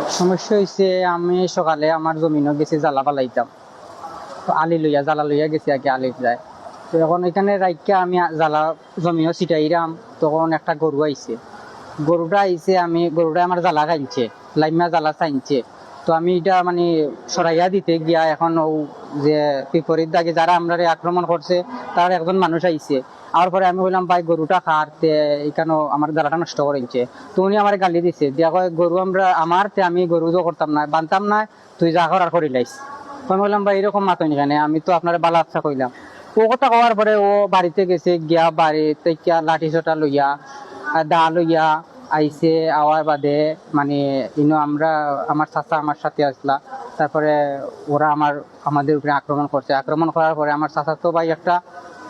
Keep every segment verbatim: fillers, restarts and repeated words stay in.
সমস্যা হইছে, আমি সকালে আমার জমিনো গেছি জ্বালা ফালাইতাম, তো আলি লইয়া, জ্বালা লইয়া গেছি আগে আলির যায়। তো এখন এখানে রাখিয়া আমি আ-, জ্বালা জমিনো ছিটাইরাম, তখন একটা গরু আইছে। গরুটা আইছে, আমি গরুটা আমার জ্বালা খাইছে, লাইমা জ্বালা চাইছে। তো আমি এটা মানে সরাইয়া দিতে গিয়া এখন ও যে বিপরীত দাগে যারা আমরারে আক্রমণ করছে, তার একজন মানুষ আইছে। আওয়ার পরে আমি কইলাম, "ভাই, গরুটা কার, তে এখানো আমার জ্বালাটা নষ্ট করিছে।" তো উনি আমার গালি দিছে, দিয়া কয়, "গরু আমরা, আমার, তে আমি গরু জো করতাম না, বানতাম না, তুই যা করার করিলাইস।" তো আমি কইলাম, "ভাই, এরকম মাতইন কেনে, আমি তো আপনারে বালা আচ্ছা কইলাম।" ও কথা কওয়ার পরে ও বাড়িতে গেছে, গিয়া বাড়ি থেকে লাঠি সোটা লইয়া, আহ, দা লইয়া আইছে। আওয়ার বাদে মানে ইনো আমরা, আমার চাচা আমার সাথে আসলা, তারপরে ওরা আমার, আমাদের উপরে আক্রমণ করছে। আক্রমণ করার পরে আমার চাচাতো ভাই একটা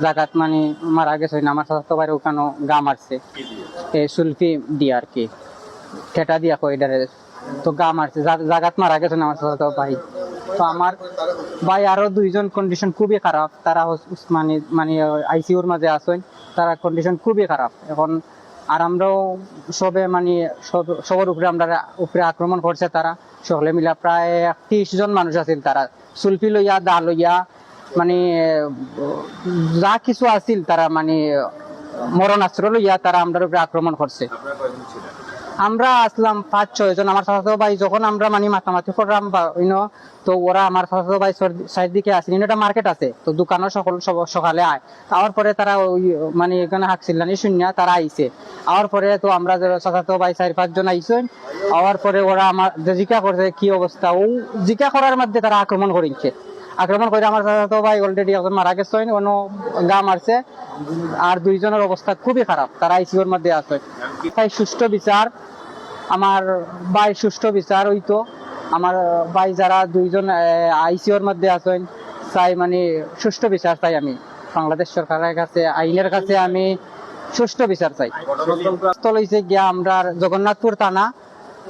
জাগাত মানে মারা গেছে, না, আমার চাচাতো ভাইরে ওখানো গা মারছে, এই সুলফি দিয়ে আর কি, ঠেটা দিয়া কয় এটারে, তো গা মারছে, জা-, জাগাত মারা গেছে না আমার চাচাতো ভাই। তো আমার ভাই আরো দুইজন কন্ডিশন খুবই খারাপ, তারা হস-, উসমানী মানে আইসিইউর মাঝে আছেন, তারা কন্ডিশন খুবই খারাপ। এখন আর আমরাও সবে মানে সব, সবার উপরে, আমরা উপরে আক্রমণ করছে তারা, সকলে মিলা প্রায় ত্রিশ জন মানুষ আছিল তারা, সুলফি লইয়া, দা লইয়া, মানে যা কিছু আছিল তারা মানে মরণাস্ত্র লইয়া তারা আমরার উপরে আক্রমণ করছে। আমরা আসলাম পাঁচ ছয় জন, আমার চাচাতো ভাই, যখন আমরা মানে মাতামাতি করলাম বা ইনো, তো ওরা আমার চাচাতো ভাই সর-, সাইড দিকে আসেন, ইনো একটা মার্কেট আছে, তো দোকানও সকল সব-, সকালে আয়। আওয়ার পরে তারা ওই মানে এখানে হাকচিল্লানি শুনিয়া তারা আইছে। আওয়ার পরে তো আমরা যে চাচাতো ভাই চার পাঁচ জন আইছেন, আওয়ার পরে ওরা আমার যে জিকা করছে কি অবস্থা, ও জিকা করার মধ্যে তারা আক্রমণ করিছে। আক্রমণ করে আমার চাচাতো ভাই অলরেডি একজন মারা গেছেন, অন্য গা মারছে, আর দুইজনের অবস্থা খুবই খারাপ, তারা আইসিইউর মধ্যে আছে। তাই সুষ্ঠু বিচার, আমার ভাইর সুষ্ঠু বিচার হইতো। আমার ভাই যারা দুইজন আইসিইউর মধ্যে আছেন, চাই মানে সুষ্ঠু বিচার চাই আমি। বাংলাদেশ সরকারের কাছে, আইনের কাছে আমি সুষ্ঠু বিচার চাই। ঘটনাস্থল হইছে গিয়া আমরার জগন্নাথপুর থানা,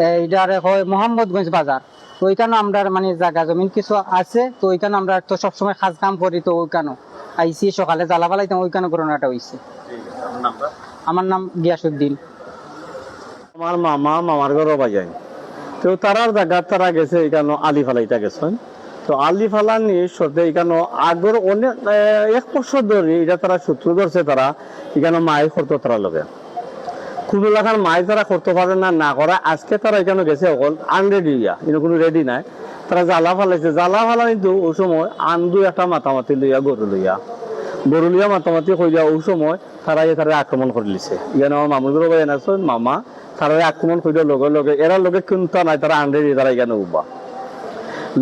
এ, এটারে কয় মোহাম্মদগঞ্জ বাজার। তো ওইখানে আমরার মানে জাগা জমিন কিছু আছে, তো ওইখানে আমরা তো সবসময় কাজ কাম করি, তো ওইখানে আইছি সকালে জ্বালা ফালাইতাম, ওইখানে ঘটনাটা হইছে। ঠিক আছে, আপনার নামটা? আমার নাম গিয়াসুদ্দিন। আমার মামা, মামার ঘরও বাজাই। তো তারার জাগাত তারা গেছে, এখানে আলি ফালাইতা গেছেন। তো আলি ফালানি সতে এখানে আগর অনেক, এ, এক বছর ধরে এটা তারা সূত্র ধরছে, তারা এখানে মাই করতো তারা লগে। কোনো লাখান মাই তারা করতে পারে না, না করা। আজকে তারা এখানে গেছে অকল আনরেডি ইয়া, এনে কোনো রেডি নাই। তারা জ্বালা ফালাইছে, জ্বালা ফালা কিন্তু ওই সময় আন্দু একটা মাতামাতি লইয়া, গরু লইয়া, গরু লইয়া মাতামাতি কইয়া ওই সময় তারা ইয়ে তারা আক্রমণ করে লিছে। এখানে আমার মামুর ঘরও বাজাই আছেন, মামা, তারা আক্রমণ করিয়া লগে লগে, এরা লগে কিন্তু নাই, তারা আনরেডি, তারা এখানে উবা।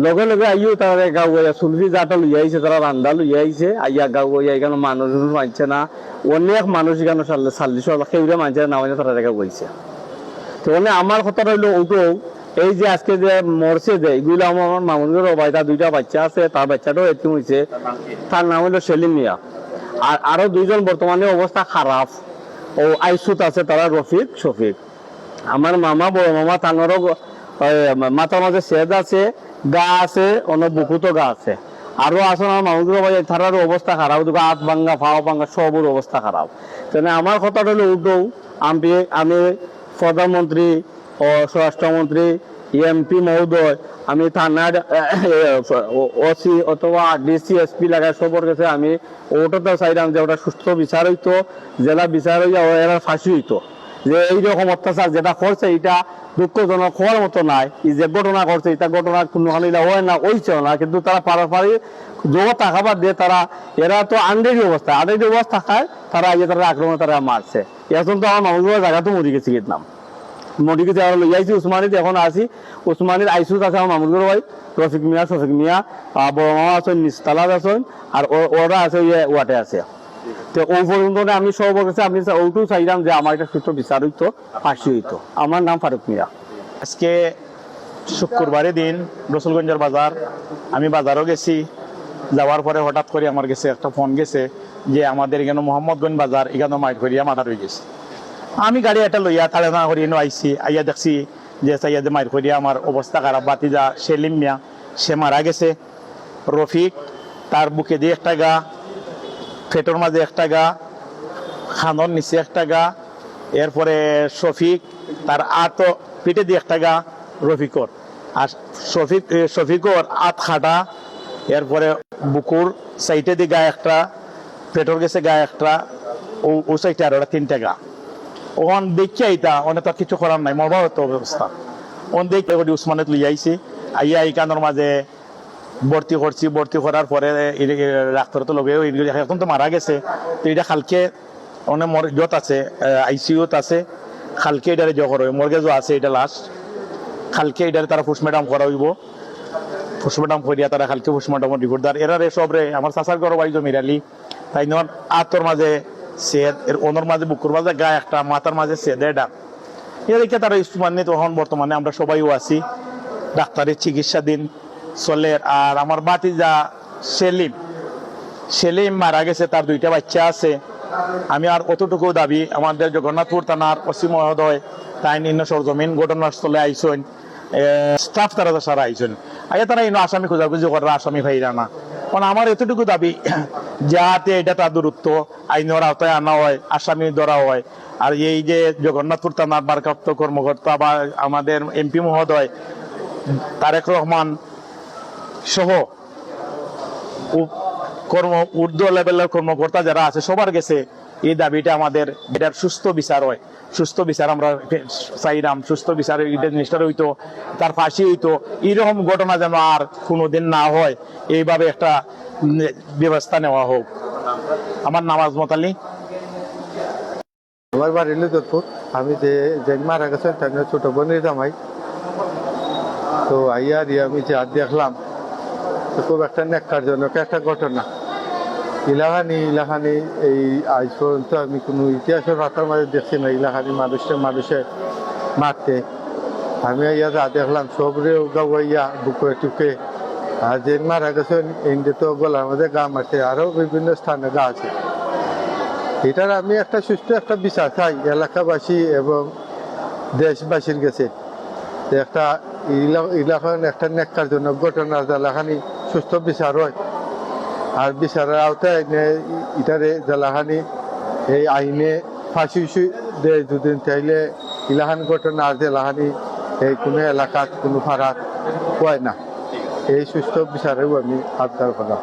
লগে লগে আইও তারা গাঁও আইয়া সুলফি যাটা লইয়া আইছে, তারা রান্দা লইয়া আইছে, আইয়া গাঁও আইয়া এখানে মানুষ উনুষ মানছে না, অনেক মানুষ এখানে চাল্লিশ সাল কেউরে মানছে না, মানে তারা গাঁও আইছে। তো মানে আমার কথা রইল ওটাও, এই যে আজকে যে মরছে যে, এগুলো আমার, আমার মামুন ঘরও বাজাই, তার দুইটা বাচ্চা আছে, তার বাচ্চাটাও এতিম হইছে, তার নাম হইল সেলিম মিয়া। আর আরো দুইজন বর্তমানে অবস্থা খারাপ, ও আইসুত আছে, তারা রফিক, শফিক। আমার মামা, বড় মামা, তানোরও গ-, এ, মাথার মাঝে সেদ আছে, গা আছে, অন্য বুকুতো গা আছে। আরো আছে আমার মামুগুলো ভাই, তারারও অবস্থা খারাপ, ওদিকে হাত ভাঙ্গা, পাও ভাঙ্গা, সবর অবস্থা খারাপ। তাহলে আমার কথা হলো উঠো, আমি, আমি প্রধানমন্ত্রী ও স্বরাষ্ট্রমন্ত্রী, এমপি মহোদয়, আমি থানার, এ, এ, ও-, ওসি অথবা ডিসি, এসপি লাগায় সবর কাছে আমি ওটা তো চাইলাম যে ওটা সুস্থ বিচার হইতো, জেলা বিচার হইয়া ও এরা ফাঁসি হইতো। যে এইরকম অত্যাচার যেটা করছে, এটা দুঃখজনক, হওয়ার মতো নাই। এই যে ঘটনা ঘটছে, এটা ঘটনা কোনো খানিলা হয় না, হইছেও না, কিন্তু তারা পারাপারি জগৎ থাকাবার দিয়ে তারা, এরা তো আনরেডি অবস্থায়, আনরেডি অবস্থা থাকায় তারা এই যে তারা আক্রমণ তারা মারছে। এখন তো আমার মানুষগুলো জায়গা তো মরি গেছে, গেছিলাম, মরি গেছে, আমরা লই আইছি উসমানিত, এখন আছি উসমানির আইসুত আছে আমার মামুর ঘর ভাই রফিক মিয়া, শফিক মিয়া, আহ, বড় মামা আছেন, নিচতলাত আছেন, আর ও-, ওরা আছে ওই ওয়াটে আছে। তো ওই পর্যন্ত আমি সব বলতেছি, আমি চা-, ওইটু চাইলাম যে আমার একটা সুষ্ঠু বিচার হইতো, ফাঁসি হইতো। আমার নাম ফারুক মিয়া। আজকে শুক্রবারে দিন, রসুলগঞ্জের বাজার, আমি বাজারও গেছি। যাওয়ার পরে হঠাৎ করে আমার গেছে একটা ফোন গেছে যে আমাদের এখানে মোহাম্মদগঞ্জ বাজার, এখানে মাইর করিয়া মার্ডার হয়ে গেছে। আমি গাড়ি একটা লইয়া তাড়াতাড়ি করি এনে আইছি, আইয়া দেখছি যে চাইয়া যে মাইর করিয়া আমার অবস্থা খারাপ, ভাতিজা সেলিম মিয়া সে মারা গেছে। রফিক, তার বুকে দিয়ে একটা গা, পেটর মাঝে একটা গা, খানোর নিচে একটা গা, এরপরে শফিক, তার আতো পিঠে দিয়ে একটা গা, রফিকর। আর শফিক এ, শফিকর আত কাটা, এরপরে বুকুর সাইডেদি গায়ে একটা, পেটর গেছে গায়ে একটা, ও ও সাইডে আরো একটা তিনটা গা। ওখান দেখিয়া ইতা অনে তার কিছু করার নাই, মর্মাহত অবস্থা। ওখান দেখে ওটি উসমানিয়াত লইয়া আইছি, আইয়া ইখানর মাঝে ভর্তি করছি। ভর্তি করার পরে এ, এ, ডাক্তার তো লগে ওই, এখন তো মারা গেছে। তো ইটা কালকে অনে মর্গত আছে, আইসিইউত আছে। কালকে ইটারে জো করো, মর্গে জো আছে ইটা লাশ। কালকে ইটারে তারা পোস্টমর্টম করা অইবো। পোস্টমর্টম করিয়া তারা কালকে পোস্টমর্টম রিপোর্ট দেওয়ার। এরারে সবরে আমার চাচার ঘর ভাই জমির আলী, তাইনর আতর মাঝে সেদ, এর অনর মাঝে বুকুর মাঝে গা একটা, মাথার মাঝে সেদ এটা। এদিকে তারা উসমানিয়াত অখন বর্তমানে আমরা সবাইও আছি, ডাক্তারের চিকিৎসাধীন চলের। আর আমার ভাতিজা সেলিম, সেলিম মারা গেছে, তার দুইটা বাচ্চা আছে। আমি আর অতটুকু দাবি, আমাদের জগন্নাথপুর থানার ওসি মহোদয়, তাইন ইনো সরজমিন ঘটনাস্থলে আইছইন, স্টাফ তারা তো সারা আইছইন, আগে তারা ইনো আসামি খোঁজাখুঁজি করার, আসামি পাইরা না। কারণ আমার এতটুকু দাবি, যাতে এটা তার দূরত্ব আইনর আওতায় আনা হয়, আসামি ধরা হয়। আর এই যে জগন্নাথপুর থানার ভারপ্রাপ্ত কর্মকর্তা বা আমাদের এমপি মহোদয় তারেক রহমান সহ উ-, কর্ম ঊর্ধ্ব লেভেলের কর্মকর্তা যারা আছে, সবার গেছে এই দাবিটা আমাদের, এটার সুস্থ বিচার হয়, সুস্থ বিচার আমরা চাইলাম, সুস্থ বিচার এটা জিনিসটা হইতো, তার ফাঁসি হইতো। এইরকম ঘটনা যেন আর কোনোদিন না হয়, এইভাবে একটা, উম, ব্যবস্থা নেওয়া হোক। আমার নাম আজমত আলী। আমার বাড়ি লিদতপুর। আমি যে, যে মারা গেছেন, তার ছোট বোনের জামাই। তো আইয়া আর আমি যে আর দেখলাম, তো খুব একটা ন্যাক্কারজনক একটা ঘটনা। ইলাখানি, ইলাখানি এই আজ পর্যন্ত আমি কোনো ইতিহাসের পাতার মাঝে দেখছি না, ইলাখানি মানুষে, মানুষে মারতে। আমি আইয়া যা দেখলাম, সবরে গাওয়াইয়া বুকে টুকে, আর যে মারা গেছেন, ইন্দে তো গলার মধ্যে গা মারছে, আরো বিভিন্ন স্থানে গা আছে। এটার আমি একটা সুষ্ঠু একটা বিচার চাই এলাকাবাসী এবং দেশবাসীর গেছে। যে একটা ইলা-, ইলাখান একটা ন্যাক্কারজনক ঘটনা, যেলাখানি সুস্থ বিচার হয়, আর বিচারের আওতায় এনে ইটারে যেলাখানি এই আইনে ফাঁসি উসি দেয় দুদিন, তাইলে ইলাখান ঘটনা আর যেলাখানি এই কোনো এলাকাত কোনো ফারাত হয় না। এই সুষ্ঠু বিচারেও আমি আবদার করলাম।